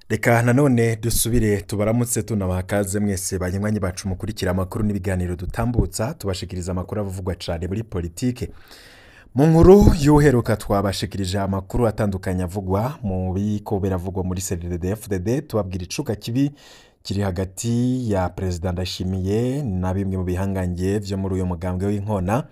Reka nanone dusubire tubaramutse, tunabaha kaze mwese banywanyi bacu mukurikira amakuru n'ibiganiro dutambutsa, tubashikiriza amakuru avugwa cane muri politike. Mu nkuru y'uheruka twabashikirije amakuru atandukanye avugwa mu biko biravugwa muri CNDD-FDD, tubabwira icuka kibi kiri hagati ya Perezida Ndayishimiye na bimwe mu bihangange vyo muri uyo mugambwe w'inkona.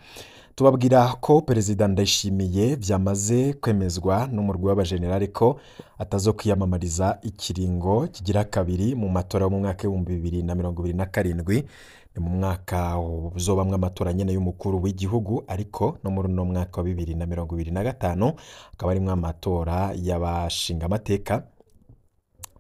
Tubabwira ko Perezida Ndayishimiye vyamaze kwemezwa n'umurwi w'abajenerali ko atazokwiyamamariza ikiringo kigira kabiri mu matora yo mu mwaka w'2027. Ni mu mwaka uzobamwo amatora nyene y'umukuru w'igihugu, ariko no muri uno mwaka wa 2025 akaba arimwo amatora y'abashingamateka.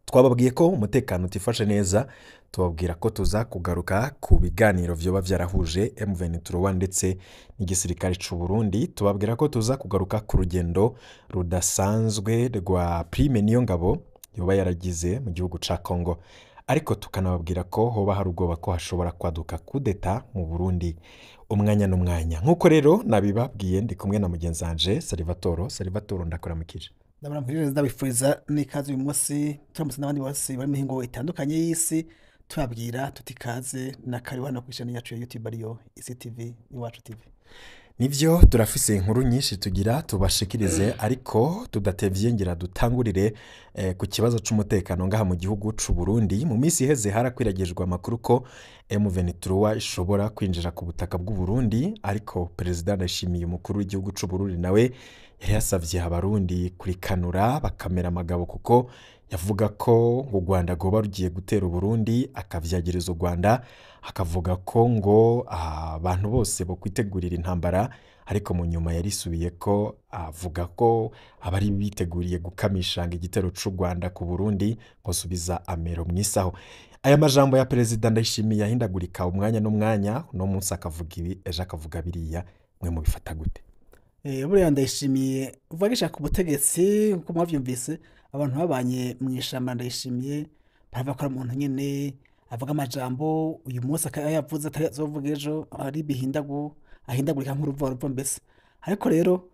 Twababwiye ko umutekano utifashe neza, tubabwira ko tuza kugaruka ku biganiro vyoba vyarahuje M23 ndetse n'igisirikare c'u Burundi. Tubabwira ko tuza kugaruka ku rugendo rudasanzwe rwa Prime Niyongabo yoba yaragize mu gihugu ca Congo, ariko tukanababwira ko hoba hari ubwoba ko hashobora kwaduka kudeta mu Burundi umwanya n'umwanya. Nk'uko rero nabibabwiye, ndi kumwe na mugenzi wanje Salvatore. Salvatore, ndakuramukije. Ndabona ndabifuriza n'ikaze uyu munsi, turamutse n'abandi bose bari mu mihingo itandukanye y'isi, tubabwira tuti kaze na karibu hano kw'ishani yacu ya YouTube, ariyo Isi TV, Iwacu TV. Nivyo, turafise inkuru nyinshi tugira tubashikirize, ariko tudatevye ngira dutangurire ku kibazo c'umutekano ngaha mu gihugu c'u Burundi. Mu minsi iheze harakwiragijwe amakuru ko M23 ishobora kwinjira ku butaka bw'u Burundi, ariko Perezida Ndayishimiye, umukuru w'igihugu c'u Burundi, nawe yari yasavye Abarundi kurikanura bakamera amagabo, kuko yavuga ko ngo u Rwanda rwoba rugiye gutera Uburundi, akavyagiriza u Rwanda, akavuga ko ngo abantu bose bo kwitegurira intambara. Ariko mu nyuma yarisubiye ko, avuga ko abari biteguriye gukamisha ngo igitero c'u Rwanda ku Burundi ngo subiza amero mwisaho. Aya majambo ya Perezida Ndayishimiye ahindagurika umwanya n'umwanya, uno munsi akavuga ibi, ejo akavuga biriya, mwe mubifata gute? Buriya Ndayishimiye uvuga agishaka ubutegetsi, nkuko mwavyumvise, abantu babanye mw'ishamba, Ndayishimiye baravuga ko ari umuntu nyene avuga amajambo uyu munsi akayavuze atazovuga ejo, ari bihindagu ahindagurika nk'uruva ruva mbese. Ariko rero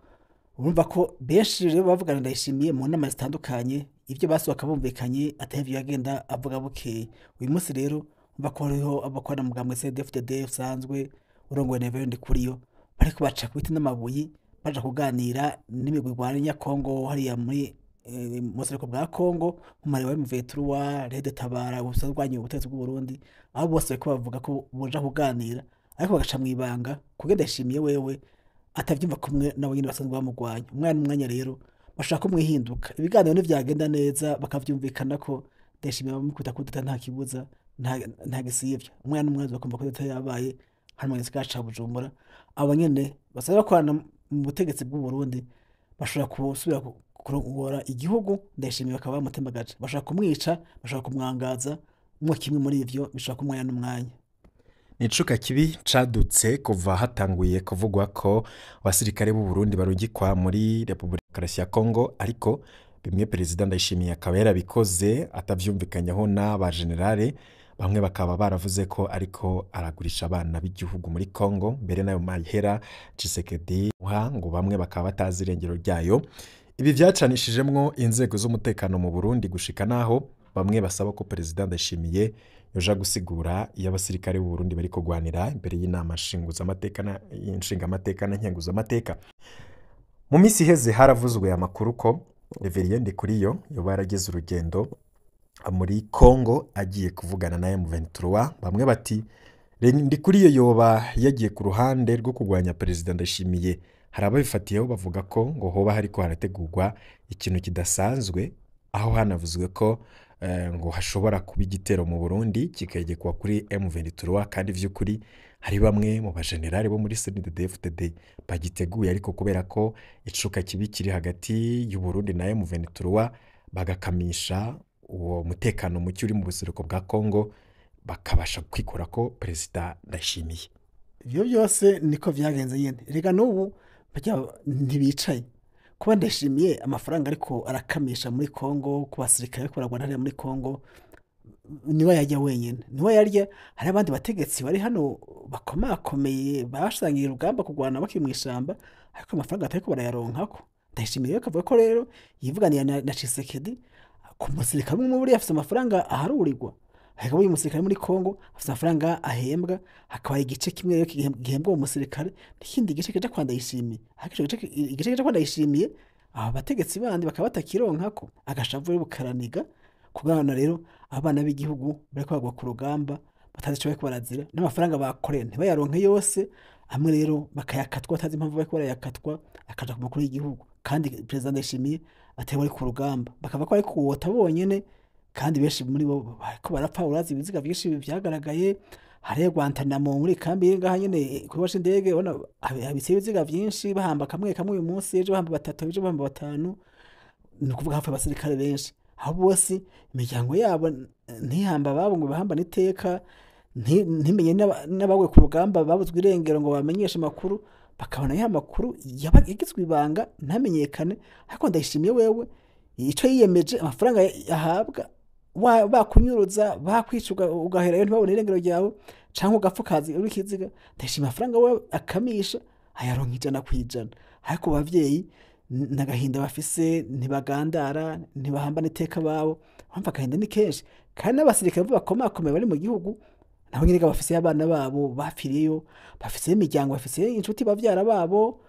urumva ko benshi rero bavugana Ndayishimiye mu nama zitandukanye, ibyo basohoka bumvikanye atari ivyo yagenda avuga bukeye. Uyu munsi rero urumva ko hariho abakorana mugambwe CNDD-FDD usanzwe urongowe na Evariste Ndikuriyo, bariko baca ku biti n'amabuye baja kuganira n'imigwi irwanya Kongo hariya muri mu buseruko bwa Kongo, nk'umurwi wa M23, Red Tabara usanzwe urwanya ubutegetsi bw'u Burundi. Abo bose bariko bavuga ko boja kuganira, ariko bagaca mw'ibanga, kuko Ndayishimiye wewe atavyumva kumwe nabo nyene basanzwe bamurwanya. Umwanya n'umwanya rero bashaka kumwihinduka. Ibiganiro ntivyagenda neza bakavyumvikanako, Ndayishimiye bamukubita kudeta nta kibuza, nta gisivya. Umwanya n'umwanya bakumva kudeta yabaye hano mu gisagara ca Bujumbura. Abo nyene basanzwe bakorana mu butegetsi bw'u Burundi bashobora gusubira kurongora igihugu, Ndayishimiye bakaba bamutembagaje, bashobora kumwica, bashobora kumwangaza, mwo kimwe muri ivyo bishobora kumwanya n'umwanya. Ni icuka kibi cadutse kuva hatanguye kuvugwa ko abasirikare b'u Burundi barungikwa muri Repubulika ya Congo, ariko bimwe Perezida Ndayishimiye akaba yarabikoze atavyumvikanyeho n'aba generale bamwe, bakaba baravuze ko ariko aragurisha abana b'igihugu muri Congo, mbere n'ayo mahera Tshisekedi ngo bamwe bakaba batazi irengero ryayo. Ibi vyacanishijemwo inzego z'umutekano mu Burundi, gushika naho bamwe basaba ko Perezida Ndayishimiye yoja gusigura iyo abasirikare b'u Burundi bari kugwanira imbere y'inama nshinguzamateka na nshingamateka na nkenguzamateka. Mu minsi iheze haravuzwe amakuru ko Reverien Ndikuriyo yoba yaragize urugendo muri Congo agiye kuvugana na M23. Bamwe bati Ndikuriyo yoba yagiye ku ruhande rwo kurwanya Perezida Ndayishimiye. Hari ababifatiyeho bavuga ko ngo hoba hariko harategurwa ikintu kidasanzwe, aho hanavuzwe ko ngo hashobora kuba igitero mu Burundi kikegekwa kuri M23, kandi vy'ukuri hari bamwe mu bajenerali bo muri CNDD-FDD bagiteguye, ariko kubera ko icuka kibi kiri hagati y'u Burundi na M23, bagakamisha uwo mutekano muke uri mu buseruko bwa Congo, bakabasha kwikora ko Perezida Ndayishimiye. Ivyo byose niko vyagenze nyene. Rega n'ubu barya ntibicaye. Kuba Ndayishimiye amafaranga ariko arakamisha muri Congo ku basirikare bariko baragwana hariya muri Congo, niwe yarya wenyene, niwe yarya. Hari abandi bategetsi bari hano bakomakomeye basangiye urugamba kurwana bakiri mw'ishamba, ariko amafaranga batariko barayaronkako. Ndayishimiye rero akavuga ko rero yivuganiye na Tshisekedi. Ku musirikare umwe buriya afise amafaranga aharurirwa. Hakaba uyu musirikare muri Kongo afise amafaranga ahembwa, hakaba igice kimwe rero gihembwa uwo musirikare n'ikindi gice kija kwa Ndayishimiye. Ariko ico igice kija kwa Ndayishimiye, aba bategetsi bandi bakaba batakironkako. Agashavu rero bukaraniga kubwana rero abana b'igihugu bariko bagwa ku rugamba batazi ico bariko barazira, n'amafaranga bakoreye ntibayaronke yose, amwe rero bakayakatwa batazi impamvu bariko barayakatwa, akaja ku mukuru w'igihugu. Kandi Perezida Ndayishimiye atari we ari ku rugamba, bakava ko ari kuwota bonyene, kandi benshi muri bo bariko barapfa. Urazi ibiziga vyinshi vyagaragaye hariya Guantanamo muri kambi iri ngaha nyene ku kibuga c'indege, ubona habitseyo ibiziga vyinshi, bahamba kamwe kamwe uyu munsi, ejo bahamba batatu, ejo bahamba batanu. Ni ukuvuga hapfa abasirikare benshi, aho bose imiryango yabo ntihamba ababo ngo bahambane iteka, ntimenye n'abaguye ku rugamba babuzwe irengero ngo bamenyeshe amakuru, bakabona ya makuru yagizwe ibanga ntamenyekane. Ariko Ndayishimiye wewe ico yiyemeje, amafaranga ahabwa bakunyuruza bakwica ugaherayo ntibabone irengero ryawe, canke ugapfa ukaza uri ikiziga, Ndayishimiye amafaranga we akamisha ayaronka 100%. Ariko abavyeyi n'agahinda bafise, ntibagandara, ntibahambana iteka babo, bumva agahinda ni kenshi. Kandi n'abasirikare bakomakomeye bari mu gihugu nabo nyene bafise abana babo bapfiriyeyo, bafise imiryango, bafise inshuti, bavyara babo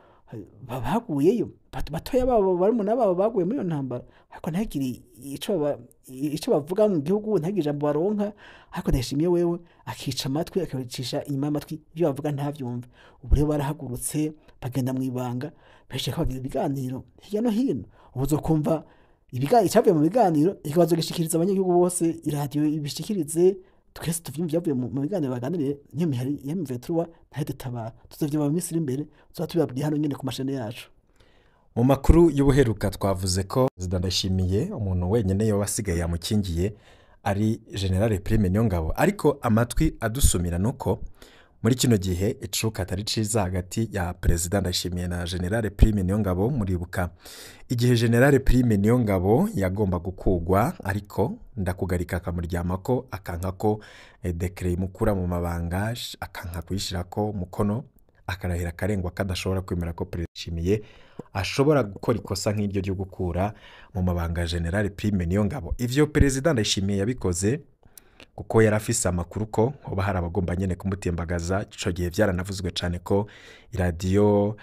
baguyeyo, batoya babo, barumuna babo baguye muri iyo ntambara, ariko ntihagire ico bavuga mu gihugu, ntihagire ijambo baronka. Ariko Ndayishimiye wewe akica amatwi, akabicisha inyuma y'amatwi, ivyo bavuga ntavyumve. Ubu rero barahagurutse bagenda mw'ibanga, benshi bagira ibiganiro hirya no hino. Ubu uzokumva icavuye mu biganiro ikabazogishikiriza abanyagihugu bose, iradiyo ibishikirize, twese tuvyumve ivyavuye mu biganiro baganiriye. Niyo mihari ya M23 ntahe dutabara, tuzovyumva mu minsi iri imbere, tuzoba tubibabwiye hano nyene ku mashene yacu. Mu makuru y'ubuheruka twavuze ko Perezida Ndayishimiye umuntu wenyine yoba asigaye yamukingiye ari General Prime Niyongabo, ariko amatwi adusumira nuko muri kino gihe icuka atari ciza hagati ya Perezida Ndayishimiye na General Prime Niyongabo. Muribuka igihe General Prime Niyongabo yagomba gukugwa, ariko Ndakugarika akamuryamako, akanka ko décret imukura mu mabanga, akanka kuyishirako umukono, akarahira akarengwa kadashobora kwemera ko Perezida Ndayishimiye ashobora gukora ikosa nk'iryo ryo gukura mu mabanga General Prime Niyongabo. Ivyo Perezida Ndayishimiye yabikoze kuko yari afise amakuru ko hoba hari abagomba nyene kumutembagaza. Ico gihe vyaranavuzwe cane ko iradiyo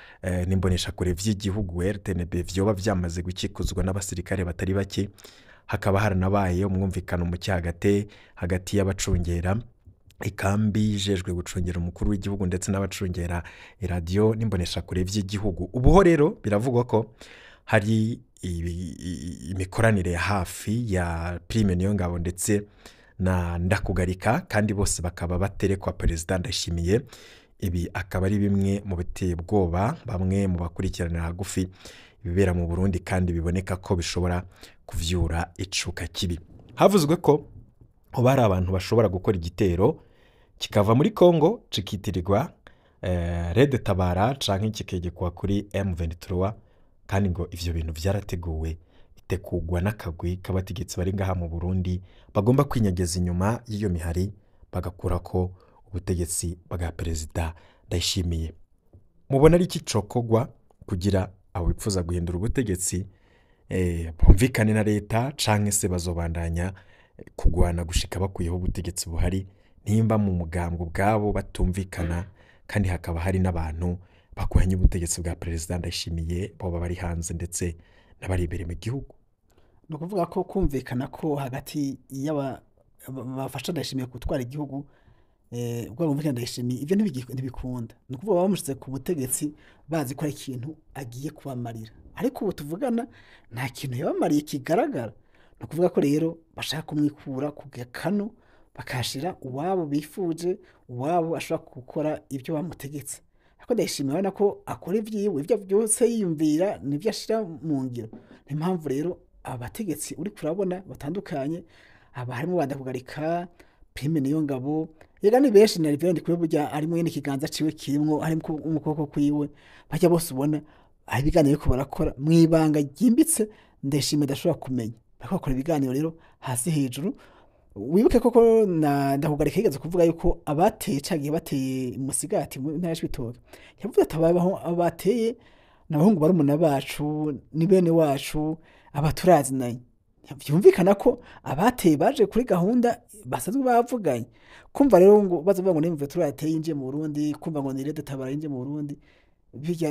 n'imboneshakure vy'igihugu RTNB vyoba vyamaze gukikuzwa n'abasirikare batari bake, hakaba haranabaye umwumvikano muke hagati y'abacungera ikambi ijejwe gucungera umukuru w'igihugu ndetse n'abacungera iradiyo n'imboneshakure vy'igihugu. Ubuho rero biravugwa ko hari imikoranire ya hafi ya Prime Niyongabo ndetse na Ndakugarika, kandi bose bakaba baterekwa Perezida Ndayishimiye. Ibi akaba ari bimwe mu biteye ubwoba bamwe mu bakurikiranira hagufi ibibera mu Burundi, kandi biboneka ko bishobora kuvyura icuka kibi. Havuzwe ko hoba hari abantu bashobora gukora igitero kikava muri Congo cikitirirwa Red Tabara canke kikegekwa kuri M23, kandi ngo ivyo bintu vyarateguwe, bitegurwa n'akagwi k'abategetsi bari ngaha mu Burundi bagomba kwinyegeza inyuma y'iyo mihari bagakurako ubutegetsi bwa Perezida Ndayishimiye. Mubona ari iki cokorwa kugira abo bipfuza guhindura ubutegetsi bumvikane na leta, canke se bazobandanya kugwana gushika bakuyeho ubutegetsi buhari, nimba mu mugambwe ubwabo batumvikana, kandi hakaba hari n'abantu bagwanya ubutegetsi bwa Perezida Ndayishimiye boba bari hanze ndetse n'abari imbere mu gihugu? Ni ukuvuga ko kumvikana ko hagati y'aba bafasha Ndayishimiye gutwara igihugu, ubwo bumvikana Ndayishimiye, ivyo ntibikunda. Ni ukuvuga bamushize ku butegetsi bazi ko ari ikintu agiye kubamarira, ariko ubu tuvugana nta kintu yabamariye kigaragara. Ni ukuvuga ko rero bashaka kumwikura ku gakanu bakahashira uwabo bifuje, uwabo ashobora gukora ibyo bamutegetse. Ariko Ndayishimiye urabona ko akora ivyiwe, ivyo vyose yiyumvira nivyo ashira mu ngiro. Niyo mpamvu rero abategetsi uriko urabona batandukanye, aba harimo ba Ndakugarika, Prime Niyongabo, ega ni benshi, na Reverend Ndikuriyo burya arimwo nyene, ikiganza ciwe kirimwo, harimwo ukuboko kwiwe. Barya bose ubona hari ibiganiro bariko barakora mw'ibanga ryimbitse Ndayishimiye adashobora kumenya. Bariko bakora ibiganiro rero hasi hejuru. Wibuke koko na Ndakugarika yigeze kuvuga yuko abateye ca gihe bateye Musigati mu ntara ya Cibitoke, yavuze ati aba bateye ni abahungu barumuna bacu, ni bene wacu, aba turazinanye. Vyumvikana ko abateye baje kuri gahunda basanzwe bavuganye. Kumva rero ngo baza bavuga ngo ni M23 yateye yinjiye mu Burundi, kumva ngo ni Red Tabara yinjiye mu Burundi, birya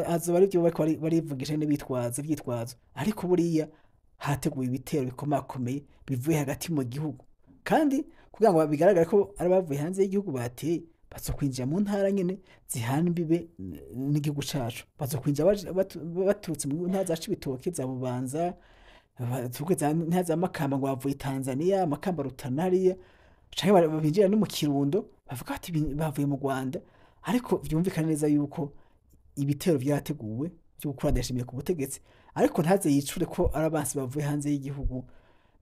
azoba ari byo bariko barivugisha nyene bitwaza ivyitwazo. Ariko buriya hateguwe ibitero bikomakomeye bivuye hagati mu gihugu, kandi kugira ngo bigaragare ko ari abavuye hanze y'igihugu bateye, bazokwinjira mu ntara nyene zihana imbibe n'igihugu cacu. Bazokwinjira baturutse mu ntara za Cibitoke, za Bubanza, baturuke za ntara za Makamba ngo bavuye Tanzania, Makamba, Rutana hariya, canke binjira no mu Kirundo bavuga bati bavuye mu Rwanda. Ariko vyumvikana neza yuko ibitero vyateguwe vyo gukura Ndayishimiye ku butegetsi, ariko ntaze yicure ko ari abansi bavuye hanze y'igihugu.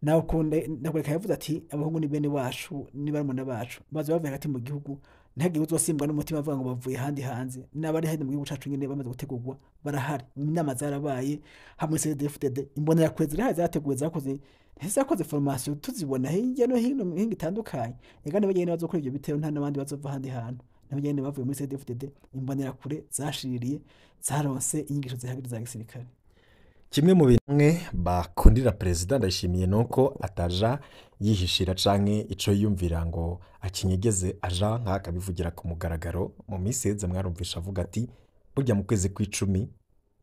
Nawe ukunde Ndakureka yavuze ati abahungu ni bene wacu, ni barumuna bacu, baza bavuye hagati mu gihugu, ntihagire uzosimbwa n'umutima avuga ngo bavuye ahandi hanze. N'abari handi mu gihugu cacu nyene bamaze gutegurwa barahari, inama zarabaye hamwe CNDD-FDD, imbonerakure zirahari zateguwe, zakoze ntizakoze formation tuzibona hirya no hino mu mihingo itandukanye. Ega nibo nyene bazokora ivyo bitero, nta n'abandi bazova ahandi hantu, nabo nyene bavuye muri CNDD-FDD, imbonerakure zashiririye zaronse inyigisho zihagije za gisirikare. Kimwe mu bimwe bakundira Perezida Ndayishimiye nuko ataja yihishira canke ico yiyumvira ngo akinyegeze, aja nk'akabivugira ku mugaragaro. Mu minsi iheze mwarumvisha avuga ati burya mu kwezi kw'icumi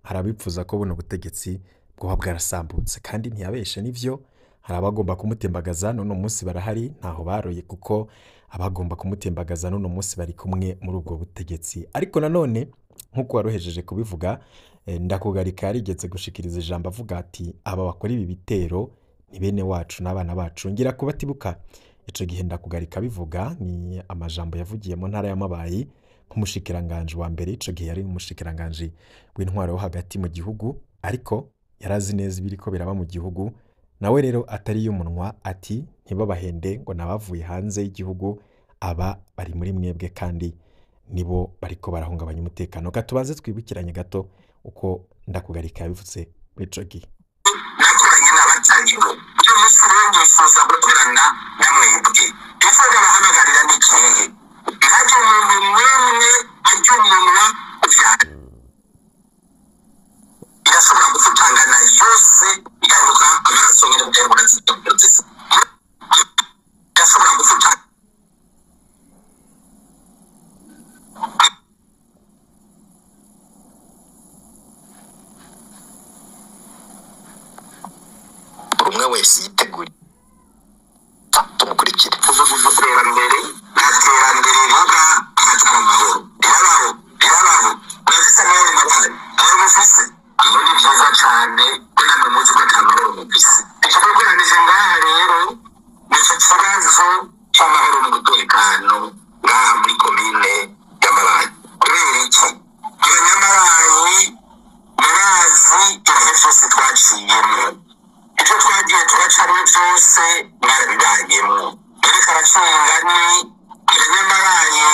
hari abipfuza ko buno butegetsi bwoba bwarasambutse, kandi ntiyabeshe nivyo. Hari abagomba kumutembagaza n'uno munsi barahari, ntaho baroye, kuko abagomba kumutembagaza n'uno munsi bari kumwe muri ubwo butegetsi. Ariko nanone nk'uko waruhejeje kubivuga, Ndakugarika yarigeze gushikiriza ijambo avuga ati aba bakora ibi bitero ni bene wacu n'abana bacu. Ngira kubatibuka ico gihe Ndakugarika bivuga ni amajambo yavugiye mu ntara ya Mabayi nk'umushikiranganje wa mbere. Ico gihe yari umushikiranganje w'intwaro yo hagati mu gihugu, ariko yarazi neza ibiriko biraba mu gihugu. Nawe rero atari y'umunwa ati ntibabahende ngo nabavuye hanze y'igihugu, aba bari muri mwebwe kandi nibo bariko barahungabanya umutekano. Katubanze twibukiranye gato uko Ndakugarika yabivuze muri ico gihe. Nakoranye n'abataribo, uyu munsi rero nifuza gukorana na mwebwe. Ese ndabahamagarira ni ikihe? Ntihagire umuntu n'umwe arya umunwa uvyara, irashobora gufutangana yose igaruka amaraso nyene guterwa na zitobotse, irashobora gufutangana. Umwe wese yitegura tumukurikire. Kuvuga iterambere, nta terambere riba ahatari amahoro. Rirabaho, rirabaho. Murafise amahoro mabaye ayo mufise, aho ni vyiza cane ko namwe muzi ko ata mahoro mufise. Ikigukoranije ngaha rero ni ico kibazo c'amahoro n'umutekano ngaha muri komine y'Amabayi. Kubera iki? Abanyamabayi murazi ibihe vyose twaciyemwo, ibyo twagiye turacamo byose mwarabibanyemwo. Rero karacinga ni abanyamabayi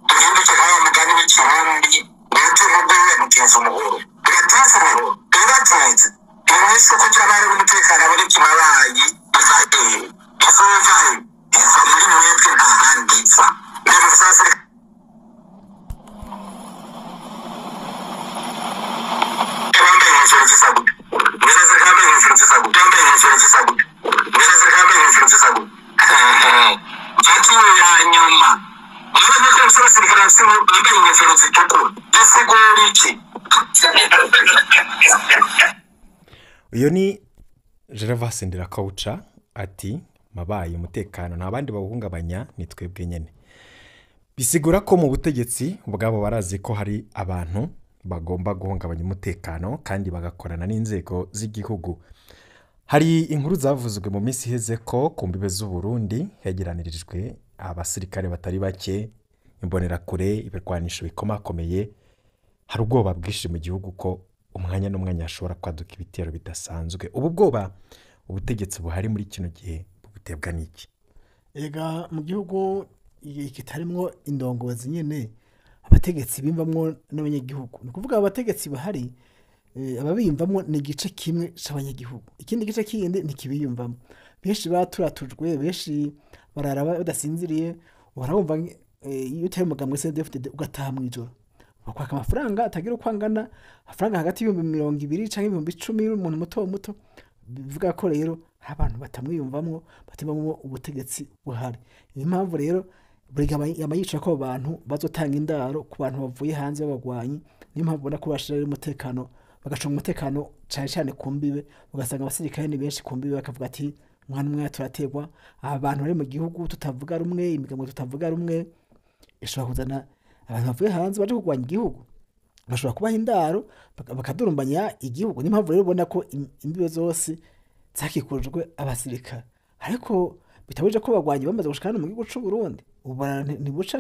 duhinduke nka wa mugani w'ikirundi mwete muguhe mutinze umuhoro, bigatinze umuhoro, bigatinze inyishu kugira amahoro n'umutekano aboneke imabayi. Iva hehe? Izova he? Iva muri mwebwe, nta handi iva. Ndabivuze abasirikare bambaye ingofero zisa gutya, abasirikare bambaye ingofero zisa gutya, bambaye ingofero zisa gutya, abasirikare bambaye ingofero zisa gutya. Mfatiwe ya nyuma mwabonye ko bafise abasirikare bambaye ingofero zitukura, bisigura iki? Uyu ni Gervas Ndirakobuca ati mabaye umutekano nta bandi bawuhungabanya ni twebwe nyene. Bisigura ko mu butegetsi ubwabo barazi ko hari abantu bagomba guhungabanya umutekano kandi bagakorana n'inzego z'igihugu. Hari inkuru zavuzwe mu minsi iheze ko ku mbibe z'u Burundi hegeranirijwe abasirikare batari bake, imbonerakure, ibirwanisho bikomakomeye. Hari ubwoba bwinshi mu gihugu ko umwanya n'umwanya hashobora kwaduka ibitero bidasanzwe. Ubu bwoba ubutegetsi buhari muri kino gihe butebwa n'iki? Ega mu gihugu kitarimwo indongozi nyene, abategetsi bimvamwo n'abanyagihugu. Ni ukuvuga abategetsi bahari, ababiyumvamwo ni igice kimwe c'abanyagihugu, ikindi gice kindi ntikibiyumvamwo. Benshi baturatujwe, benshi barara badasinziriye. Urabumva iyo utari umugambwe CNDD-FDD ugataha mw'ijoro bakwaka amafaranga atagira uko angana, amafaranga hagati y'ibihumbi 20 canke 10,000 y'umuntu muto muto. Bivuga ko rero hari abantu batamwiyumvamwo, batimvamwo ubutegetsi buhari. Niyo mpamvu rero buri gihe yama yicara ko abo bantu bazotanga indaro ku bantu bavuye hanze b'abagwanyi. Niyo mpamvu ubona ko bashirayo umutekano, bagacunga umutekano cane cane ku mbibe, ugasanga abasirikare ni benshi ku mbibe, bakavuga ati umwana umwe turategwa, aba bantu bari mu gihugu tutavuga rumwe, imigambo tutavuga rumwe ishobora kuzana abantu bavuye hanze baje kurwanya igihugu, bashobora kubaha indaro bakadurumbanya igihugu. Niyo mpamvu rero ubona ko imbibe zose zakikujwe abasirikare, ariko bitabuje ko abagwanyi bamaze gushika hano mu gihugu c'u Burundi, ubu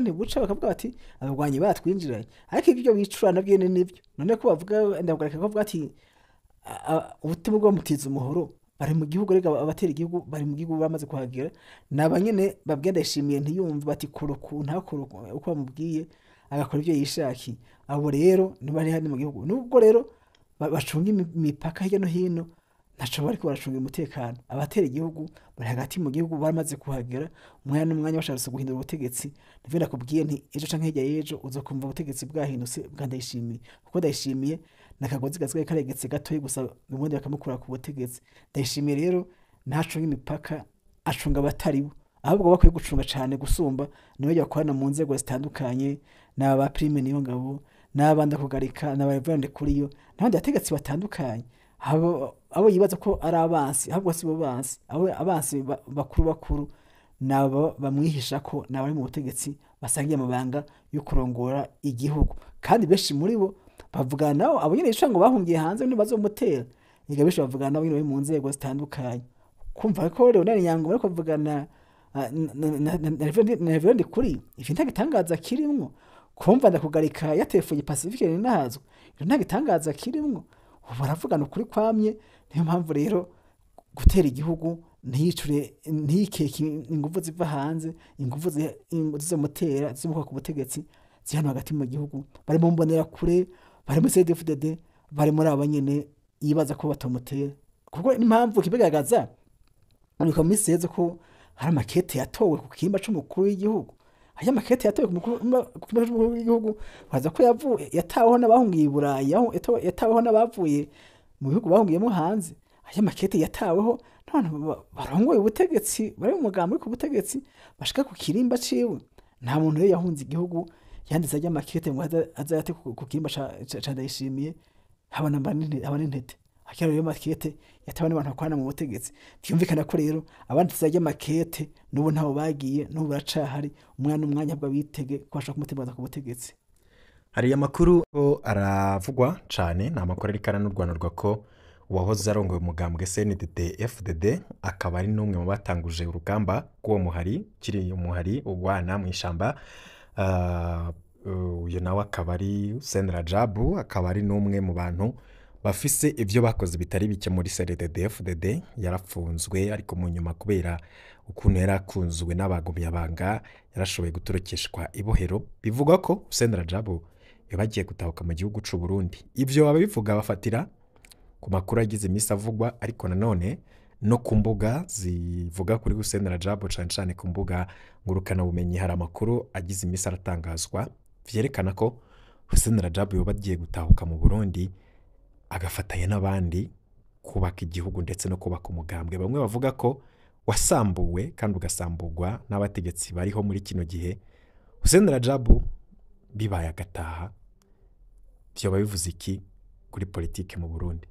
ntibuca bakavuga bati abagwanyi batwinjiranye. Ariko ibyo bicura navyo nyene nivyo. None ko bavuga, ndavuga ko bavuga ati ubutumwa bwamutiza umuhoro, bari mu gihugu, rega abatera igihugu bari mu gihugu bamaze kuhagera. Naba nyene babwiye Ndayishimiye ntiyumva, bati kora uku ntakore uko bamubwiye, agakora ibyo yishakiye. Abo rero ntibari hano mu gihugu, nubwo rero bacunga imipaka hirya no hino, ntaco bariko baracunga umutekano. Abatera igihugu bari hagati mu gihugu bamaze kuhagera, umwanya n'umwanya bashatse guhindura ubutegetsi. Nivyo nakubwiye nti ejo canke hirya y'ejo uzokumva ubutegetsi bwahindutse bwa Ndayishimiye, kuko Ndayishimiye nakagozi gasigaye karegetse gatoyi gusa, ubundi bakamukura ku butegetsi. Ndayishimiye rero ntacunga imipaka, acunga abatari bo, ahubwo bakwiye gucunga cane gusumba nibo bakorana mu nzego zitandukanye, n'aba ba Prime Niyongabo, n'aba Ndakugarika, n'aba Reverend Kuriyo, n'abandi bategetsi batandukanye. Abo yibaza ko ari abansi, ahubwo si bo bansi. Abo abansi bakuru bakuru nabo bamwihisha ko nabari mu butegetsi basangiye amabanga yo kurongora igihugu, kandi benshi muri bo bavugana nabo abo nyene bica ngo bahungiye hanze ntibazomutera. Ega benshi bavugana nabo nyene bari mu nzego zitandukanye. Kumva ko Leonard Nyangoma ariko avugana na Reverend Kuri, ivyo nta gitangaza kirimwo. Kumva Ndakugarika yatefuye Pacifique Ninahazwa, ivyo nta gitangaza kirimwo. Ubu baravugana ukuri kwamye. Niyo mpamvu rero gutera igihugu ntiyicure, ntiyikeke inguvu ziva hanze, inguvu zizomutera zimuka ku butegetsi ziri hano hagati mu gihugu, bari mu mbonerakure, bari muri CDFDD, bari muri aba nyene yibaza ko batomutera. Kuko n'impamvu kibigaragaza nuko mu minsi iheze ko hari amakete yatowe ku kirimba c'umukuru w'igihugu. Hari amakete yatowe ku kirimba c'umukuru w'igihugu, baza ko yataweho n'abahungiye i Burayi, aho yataweho n'abavuye mu bihugu bahungiyemo hanze. Hari amakete yataweho n'abantu barongoye ubutegetsi, bari mu mugambi uri ku butegetsi, bashika ku kirimba ciwe. Nta muntu rero yahunze igihugu yanditse ajya amakete ngo azayate ku kirimba ca Ndayishimiye, haba na haba n'intete. Akira rero makete yatawe n'abantu bakorana mu butegetsi. Vyumvikana ko rero abanditse ajya makete n'ubu ntaho bagiye, n'ubu baracahari, umwana n'umwanya bwo bitege ko bashaka kumutembaza ku butegetsi. Hari amakuru aravugwa cane, ni amakuru ariko aranurwanurwa ko uwahoze arongoye umugambwe CNDD FDD akaba ari n'umwe mu batanguje urugamba rw'uwo muhari, kiri umuhari ugwana mu ishamba. Uyu nawe akaba ari Hussein Rajabu, akaba ari n'umwe mu bantu bafise ivyo bakoze bitari bike muri CNDD FDD. Yarapfunzwe ariko mu nyuma kubera ukuntu yarakunzwe n'abagumyabanga yarashoboye gutorokeshwa ibohero. Bivugwa ko Hussein Rajabu yabagiye gutahuka mu gihugu c'u Burundi. Ivyo ababivuga bafatira ku makuru agize imisi avugwa, ariko nanone no ku mbuga zivuga kuri Hussein Rajabu, cane cane ku mbuga ngurukana bumenyi hari amakuru agize imisi aratangazwa vyerekana ko Hussein Rajabu yoba agiye gutahuka mu Burundi agafatanya n'abandi kubaka igihugu ndetse no kubaka umugambwe. Bamwe bavuga ko wasambuwe kandi ugasamburwa n'abategetsi bariho muri kino gihe. Hussein Rajabu bibaye agataha, vyoba bivuze iki kuri politike mu Burundi?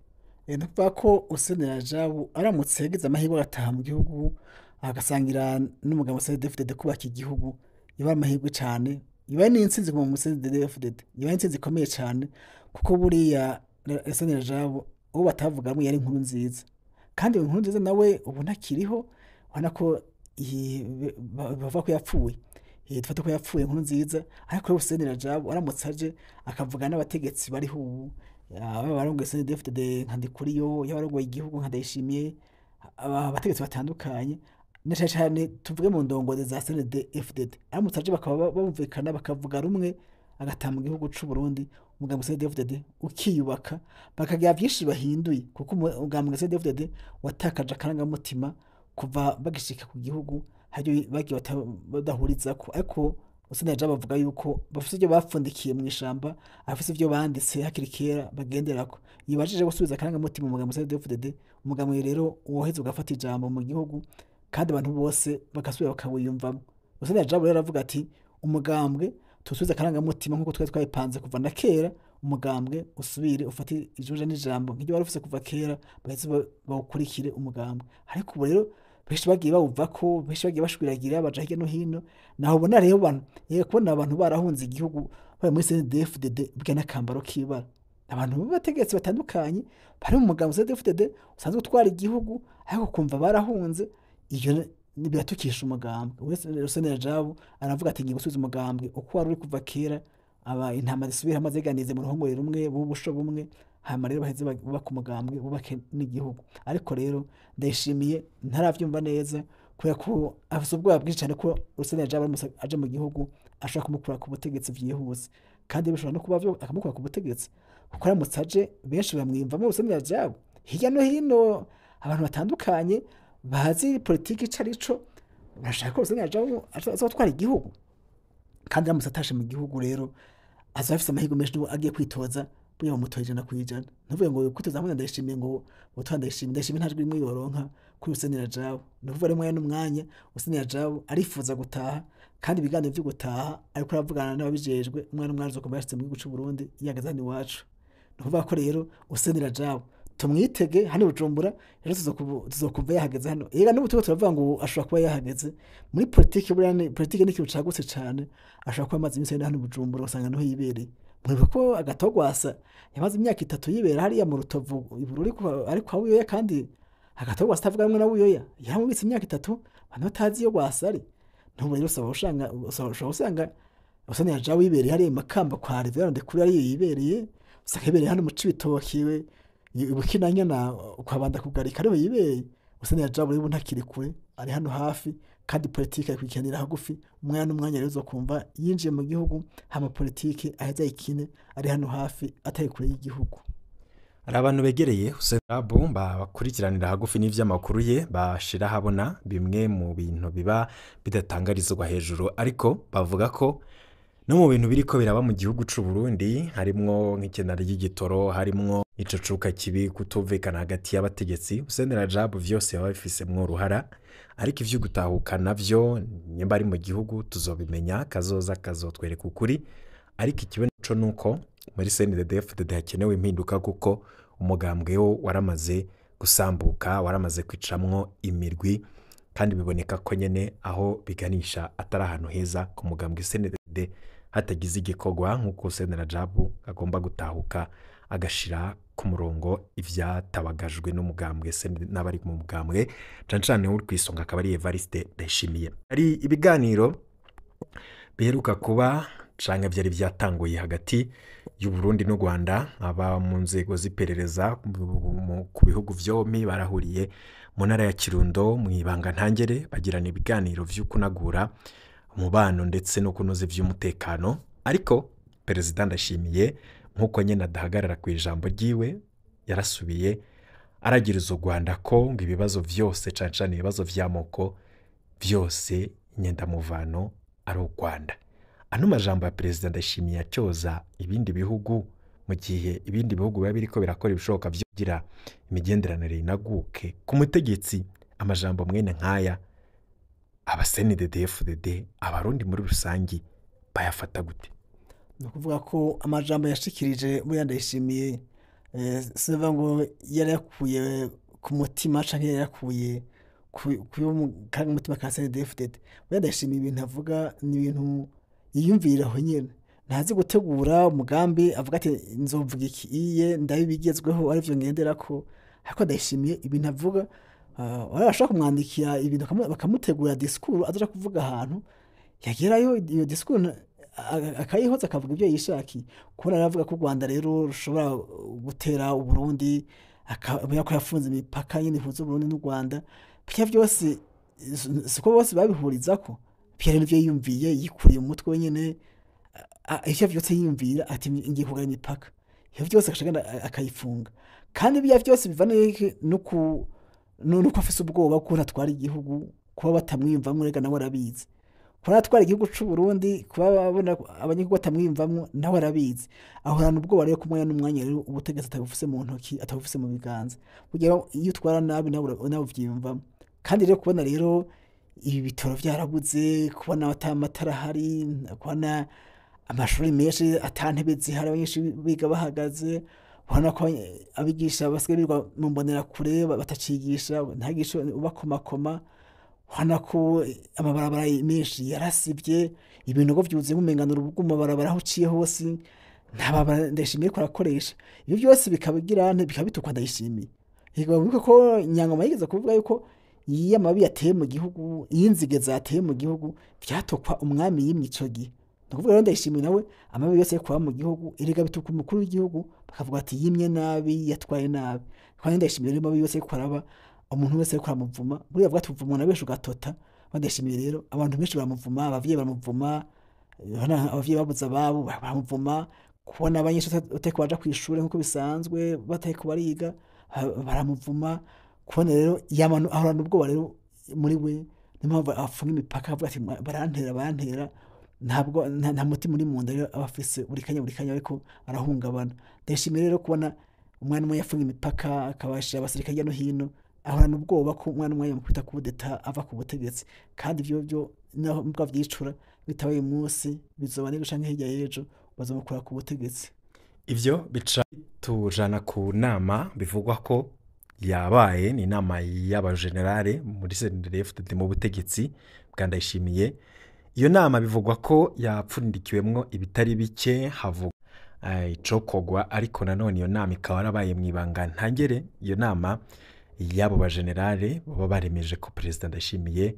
Ni ukuvuga ko Hussein Rajabu aramutse yagize amahirwe agataha mu gihugu agasangira n'umugabo CNDD-FDD kubaka igihugu, iba amahirwe cane, iba n'intsinzi ku mu CNDD-FDD, iba intsinzi ikomeye cane, kuko buriya Hussein Rajabu uwo batavugamwe yari inkuru nziza, kandi inkuru nziza nawe ubu ntakiriho, ubona ko bavuga ko yapfuye. Dufate ko yapfuye inkuru nziza, ariko Hussein Rajabu aramutse aje akavuga n'abategetsi bariho ubu, aba barongoye CNDD-FDD nka Ndikuriyo, y'abarongoye igihugu nka Ndayishimiye, abategetsi batandukanye, na cane cane tuvuge mu ndongozi za CNDD-FDD, aramutse aje bakaba bumvikana bakavuga rumwe, agataha mu gihugu c'u Burundi, umugambi CNDD-FDD ukiyubaka, bakagira vyinshi bahinduye, kuko umugambi CNDD-FDD watakaje akarangamutima kuva bagishika ku gihugu, haryo bagiye badahurizako, ariko Hussein Rajab avuga yuko bafise ivyo bapfundikiye mu ishamba, afise ivyo banditse hakiri kera bagenderako. Iyo bajije gusubiza akarangamutima umugambwe CNDD-FDD, umugambwe rero woheza ugafata ijambo mu gihugu kandi abantu bose bagasubira bakawiyumvamo. Hussein Rajab rero aravuga ati umugambwe tusubize akarangamutima nk'uko twari twabipanze kuva na kera, umugambwe usubire ufate ijunja n'ijambo nk'iryo wari ufise kuva kera, baheze bawukurikire umugambwe. Ariko ubu rero benshi bagiye bawuvako, benshi bagiye bashwiragira baja hirya no hino. Naho ubona rero abantu, kubona abantu barahunze igihugu bari muri CNDD-FDD burya n'akambaro k'ibara. Abantu b'abategetsi batandukanye bari mu mugambwe CNDD-FDD usanzwe utwara igihugu, ariko kumva barahunze, iyo biratukisha umugambwe. Hussein Rajab aravuga ati ngiye gusubiza umugambwe uko wari uri kuva kera, aba intama zisubire hamwe zeganize mu ruhongore rumwe, b'ubusho bumwe, hama rero baheze bubake umugambwe, bubake n'igihugu. Ariko rero Ndayishimiye ntaravyumva neza kubera ko afise ubwoba bwinshi cane ko Hussein Rajab aramutse aje mu gihugu ashobora kumukura ku butegetsi vyihuse, kandi bishobora no kuba vyo akamukura ku butegetsi, kuko aramutse aje benshi bamwiyumvamwo Hussein Rajab. Hirya no hino abantu batandukanye bazi politiki ico arico barashaka ko Hussein Rajab azotwara igihugu, kandi aramutse atashe mu gihugu rero azoba afise amahirwe menshi n'ubu agiye kwitoza, burya bamutoye 100%. Ntuvuge ngo kwitoza hamwe na Ndayishimiye ngo utora Ndayishimiye, Ndayishimiye nta jwi rimwe yoronka kuri Hussein Rajab. Ni ukuvuga rero umwanya n'umwanya Hussein Rajab arifuza gutaha, kandi ibiganiro vyo gutaha ariko aravugana n'ababijejwe, umwanya n'umwanya azokuba yashitse mu gihugu c'u Burundi yageze hano iwacu. Ni ukuvuga ko rero Hussein Rajab tumwitege hano i Bujumbura, rero tuzokumva yahageze hano. Ega n'ubu turiko turavuga ngo ashobora kuba yahageze. Muri politiki buriya ni politiki ni ikintu cagutse cane, ashobora kuba amaze iminsi ari hano i Bujumbura ugasanga niho yibereye. Mwibuka ko Agatogwasa yamaze imyaka 3 yibera hariya mu Rutovu i Bururi ari kwa Buyoya, kandi Agatogwasa atavuga rumwe na Buyoya, yaramubitse imyaka 3 abantu batazi iyo Gwasa ari. N'ubu rero ushobora usanga Hussein Rajab yibereye hariya i Makamba kwa Reverend Ndekuri ariyo yibereye, usanga yibereye hano mu Cibitoke iwe Bukinanyana kwa Banda Kugarika ariho yibereye. Hussein Rajab rero ntakiri kure, ari hano hafi, kandi politiki ayikurikiranira hagufi. Umwanya n'umwanya rero uzokumva yinjiye mu gihugu, hama politiki aheze ayikine ari hano hafi, atari kure y'igihugu. Hari abantu begereye Hussein Rajab bakurikiranira hagufi n'ivy'amakuru ye, bashira habona bimwe mu bintu biba bidatangarizwa hejuru, ariko bavuga ko no mu bintu biriko biraba mu gihugu c'u Burundi harimwo nk'ikena ry'igitoro, harimwo ico cuka kibi, kutumvikana hagati y'abategetsi, Hussein Rajab vyose yaba bifisemwo uruhara. Ariko ivyo gutahuka navyo nyimba ari mu gihugu tuzobimenya, kazoza kazotwereka ukuri. Ariko ikiboneco nuko muri CNDD-FDD hakenewe impinduka, kuko umugambwe wo waramaze gusambuka, waramaze kwicamwo imirwi, kandi biboneka ko nyene aho biganisha atari ahantu heza ku mugambwe CNDD hatagize igikorwa, nk'uko Hussein Rajab agomba gutahuka agashira ku murongo ivyatabagajwe n'umugambwe CNDD n'abari mu mugambwe, cane cane uri kwisonga akaba ari Evariste Ndayishimiye. Hari ibiganiro biheruka kuba canke vyari vyatanguye hagati y'u Burundi n'u Rwanda, aba mu nzego z'iperereza ku bihugu vyompi barahuriye mu ntara ya Kirundo mw'ibanga ntangere, bagirana ibiganiro vyo kunagura umubano ndetse no kunoza ivy'umutekano. Ariko Perezida Ndayishimiye nk'uko nyene adahagarara ku ijambo ryiwe, yarasubiye aragiriza u Rwanda ko ngo ibibazo vyose, cane cane ibibazo vy'amoko vyose, inyendamuvano ari u Rwanda. Ano majambo ya Perezida Ndayishimiye acyoza ibindi bihugu, mu gihe ibindi bihugu biba biriko birakora ibishoboka vyo kugira imigenderanire inaguke ku mutegetsi, amajambo mwene nkaya aba CNDD-FDD abarundi muri rusangi bayafata gute? Ni ukuvuga ko amajambo yashikirije buriya Ndayishimiye, sinumva ngo yari yakuye ku mutima canke yari yakuye ku mutima ka CNDD-FDD. Buriya Ndayishimiye ibintu avuga ni ibintu yiyumvira aho nyene, ntazi gutegura umugambi avuga ati nzovuga iki iye ndabigezweho arivyo ngenderako. Ariko Ndayishimiye ibintu avuga, barashobora kumwandikira ibintu bakamutegura discours azoja kuvuga ahantu, yagerayo iyo discours akayihoza akavuga ibyo yishakiye. Kubona aravuga ko u Rwanda rero rushobora gutera u Burundi, akaba ko yafunze imipaka nyene ihuza u Burundi n'u Rwanda, birya vyose siko bose babihurizako. Pierre nivyo yiyumviye, yikuriye umutwe wenyene, ivyo vyose yiyumvira ati ngiye kugara imipaka, ivyo vyose agaca akayifunga. Kandi birya vyose biva nuko afise ubwoba ko atwara igihugu, kuba batamwiyumvamwo, rega nawe arabizi. Kuba atwara igihugu c'u Burundi, kuba abona abanyagihugu batamwiyumvamwo, nawe arabizi, ahorana ubwoba rero ku mwanya n'umwanya rero ubutegetsi atabufise mu ntoki, atabufise mu biganza. Burya iyo utwara nabi nawe uvyiyumvamwo. Kandi rero kubona rero ibi bitoro vyarabuze, kubona ata matara ahari, kubona amashuri menshi ata ntebe zihari, abanyeshuri biga bahagaze, ubona ko abigisha basigaye birirwa mu mbonerakure batacigisha, ntagisha ubakomakoma, ubona ko amabarabara menshi yarasivye, ibinogo vyuzuyemwo umenga n'urubugu mu mabarabara aho uciye hose, nta barabara Ndayishimiye ariko arakoresha. Ivyo vyose bikaba bikaba bitukwa Ndayishimiye. Wibuke ko Nyangoma yigeze kuvuga yuko iyo amabi yateye mu gihugu, iyo inzige zateye mu gihugu, vyatukwa umwami yimye ico gihe. Ni ukuvuga rero Ndayishimiye nawe amabi yose ariko aba mu gihugu, erega bituka umukuru w'igihugu, bakavuga ati yimye nabi, yatwaye nabi. Kandi Ndayishimiye rero amabi yose ariko araba, umuntu wese ariko aramuvuma, buriya bavuga ati uvumwa na benshi ugatota. Ndayishimiye rero abantu benshi baramuvuma, abavyeyi baramuvuma, abavyeyi babuze ababo baramuvuma, kubona abanyeshure batariko baraja kw'ishure nkuko bisanzwe, batariko bariga baramuvuma, kubona rero ahorana ubwoba rero muri we, niyo mpamvu afunga imipaka avuga ati barantera, barantera, ntabwo nta mutima uri mu nda rero aba afise buri kanya buri kanya ariko arahungabana. Ndayishimiye rero kubona umwana umwe yafunga imipaka akabashira abasirikare hirya no hino, ahorana ubwoba ko umwana umwe yamukubita kudeta ava ku butegetsi. Kandi ivyo vyo naho mbwa vyicura bitabaye uyu munsi bizoba n'ejo canke hirya y'ejo bazomukura ku butegetsi. Ivyo bica tujana ku nama bivugwa ko yabaye, ni inama y'abajenerale muri CNDD-FDD mu butegetsi bwa Ndayishimiye. Iyo nama bivugwa ko yapfundikiwemwo ibitari bike, havugwa icokogwa, ariko nanone iyo nama ikaba yarabaye mw'ibanga ntangere. Iyo nama y'abo bajenerale baba baremeje ko Perezida Ndayishimiye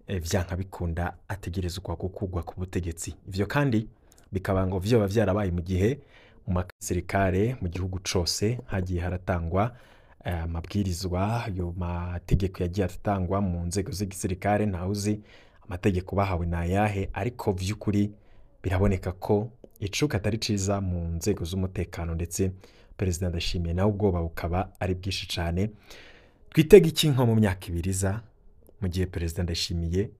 vyanka bikunda ategerezwa gukugwa ku butegetsi. Ivyo kandi bikaba ngo vyoba vyarabaye mu gihe mu masirikare mu gihugu cose hagiye haratangwa amabwirizwa, ayo mategeko yagiye atangwa mu nzego z'igisirikare, ntawuzi amategeko bahawe nayahe, ariko vy'ukuri biraboneka ko icuka atari ciza mu nzego z'umutekano, ndetse Perezida Ndayishimiye nawe ubwoba bukaba ari bwinshi cane. Twitege iki nko mu myaka ibiri iza mu gihe Perezida Ndayishimiye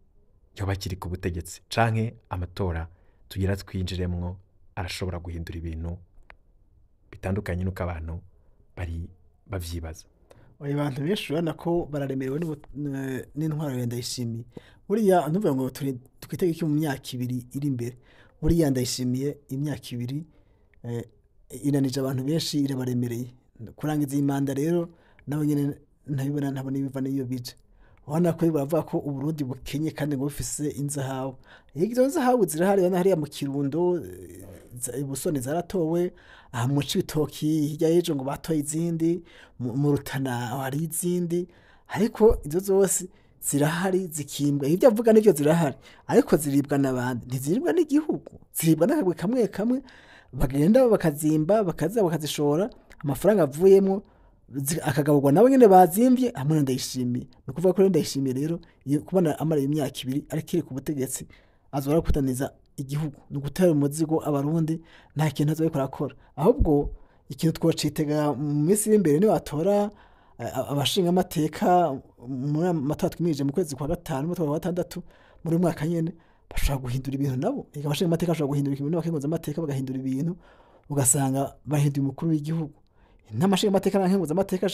yoba akiri ku butegetsi, canke amatora tugira twinjiremwo arashobora guhindura ibintu bitandukanye n'uko abantu bari bavyibaza? Oya, abantu benshi urabona ko bararemerewe n'intwaro ya Ndayishimiye. Buriya ntuvuga ngo twitege iki mu myaka ibiri iri imbere. Buriya Ndayishimiye imyaka ibiri inanije abantu benshi, irabaremereye. Kurangiza iyi manda rero nawe nyene ntabibona, ntabona ibiva n'iyo bija. Urabona ko baravuga ko Uburundi bukenye kandi ngo bufise inzahabu. Izo nzahabu zirahari, urabona hariya mu Kirundo, Busoni zaratowe, aha mu Cibitoki hirya y'ejo ngo batoye izindi, mu Rutana hari izindi, ariko izo zose zirahari zikimbwa. Ivyo avuga nivyo zirahari, ariko ziribwa n'abandi, ntiziribwa n'igihugu, ziribwa n'akagwi kamwe kamwe, bagenda bakazimba, bakaza bakazishora, amafaranga avuyemwo akagaburwa nabo nyene bazimvye hamwe na Ndayishimiye. Ni ukuvuga ko rero Ndayishimiye rero kubona amara imyaka ibiri ariko iri ku butegetsi, azoba arakutaniza igihugu, ni ugutera umuzigo abarundi, nta kintu azoba ariko arakora. Ahubwo ikintu twocitega mu minsi iri imbere, nibatora abashingamateka muri amatora twimirije mu kwezi kwa gatanu, mu kwa gatandatu muri uyu mwaka nyene, bashobora guhindura ibintu nabo. Eka abashingamateka bashobora guhindura ibintu, n'abakenguzamateka bagahindura ibintu, ugasanga bahinduye umukuru w'igihugu. N'amashingamateka n'abakenguzamateka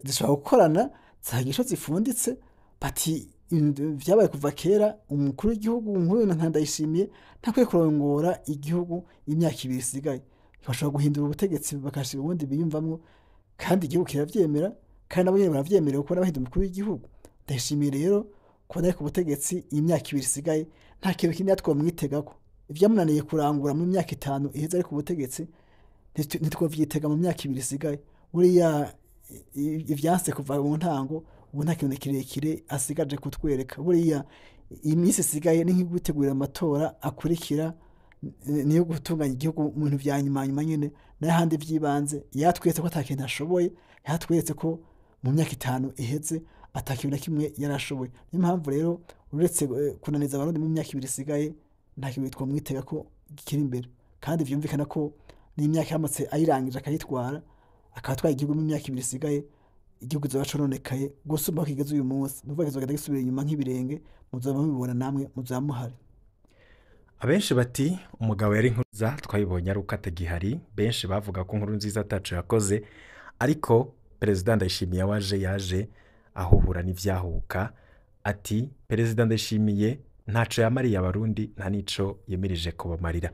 zishobora gukorana, zagira ico zifunditse, bati vyabaye kuva kera, umukuru w'igihugu nk'uyu nka Ndayishimiye ntakwiye kurongora igihugu imyaka ibiri isigaye. Bashobora guhindura ubutegetsi bakashira ubundi biyumvamwo, kandi igihugu kiravyemera, kandi nabo nyene baravyemerewe kubona bahindura umukuru w'igihugu. Ndayishimiye rero kubona ari ku butegetsi imyaka ibiri isigaye, nta kintu kinini twomwitegako. Ivyamunaniye kurangura mu myaka itanu iheze ari ku butegetsi, ntitwovyitega mu myaka ibiri isigaye. Buriya ivyanse kuva mu ntango, ubu nta kintu kirekire asigaje kutwereka. Buriya iminsi isigaye ni nk'igutegurira amatora akurikira, niyo gutunganya igihugu mu bintu vya nyuma nyuma nyene, n'ahandi vy'ibanze. Yatweretse ko ata kintu ashoboye, yatweretse ko mu myaka itanu iheze ata kintu na kimwe yarashoboye. Niyo mpamvu rero uretse kunaniza abarundi mu myaka ibiri isigaye, nta kintu twomwitega ko kiri imbere. Kandi vyumvikana ko n'imyaka yaramutse ayirangije akayitwara, akaba atwaye igihugu mu myaka ibiri isigaye, Igihugu kizoba cononekaye gusumba aho kigeze uyu munsi. Nukuvuga kizogenda gisubira inyuma nk'ibirenge, muzoba mubibona namwe muzoba muhari. Abenshi bati umugabo yari Nkurunziza, twabibonye ari uko atagihari. Benshi bavuga ko Nkurunziza ataco yakoze, ariko Perezida Ndayishimiye waje yaje ahuhura n'ivyahuka. Ati Perezida Ndayishimiye ntaco yamariye Abarundi, nta nico yemirije kubamarira.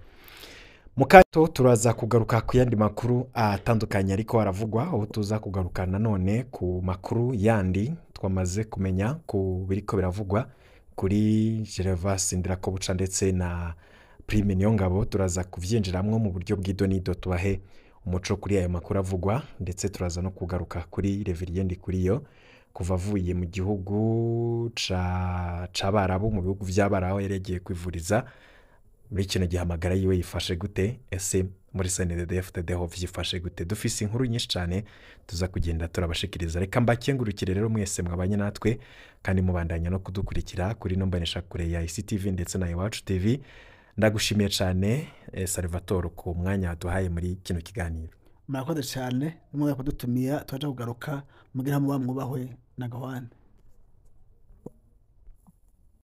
Mu kato turaza kugaruka ku yandi makuru atandukanye ariko aravugwa, aho tuza kugaruka nanone ku makuru yandi twamaze kumenya ku biriko biravugwa kuri Gervas Ndirakobuca ndetse na Prime Niyongabo. Turaza kuvyinjiramwo mu buryo bw'idonido, tubahe umuco kuri ayo makuru avugwa, ndetse turaza no kugaruka kuri Reverien Ndikuriyo kuva avuye mu gihugu c'Abarabu, mu bihugu vy'Abarabu yari yagiye kwivuriza. Muri kino gihe amagara yiwe yifashe gute? Ese muri CNDD-FDD ho vyifashe gute? Dufise inkuru nyinshi cane tuza kugenda turabashikiriza. Reka mbakengurukire rero mwese mwabanye natwe kandi mubandanya no kudukurikira kuri ino mboneshakure ya ICTV ndetse na Iwacu TV. Ndagushimiye cane Salvatore ku mwanya waduhaye muri kino kiganiro. Murakoze cane, nimwe kudutumira twaje kugaruka, mugira muba mwubahwe na gahwane.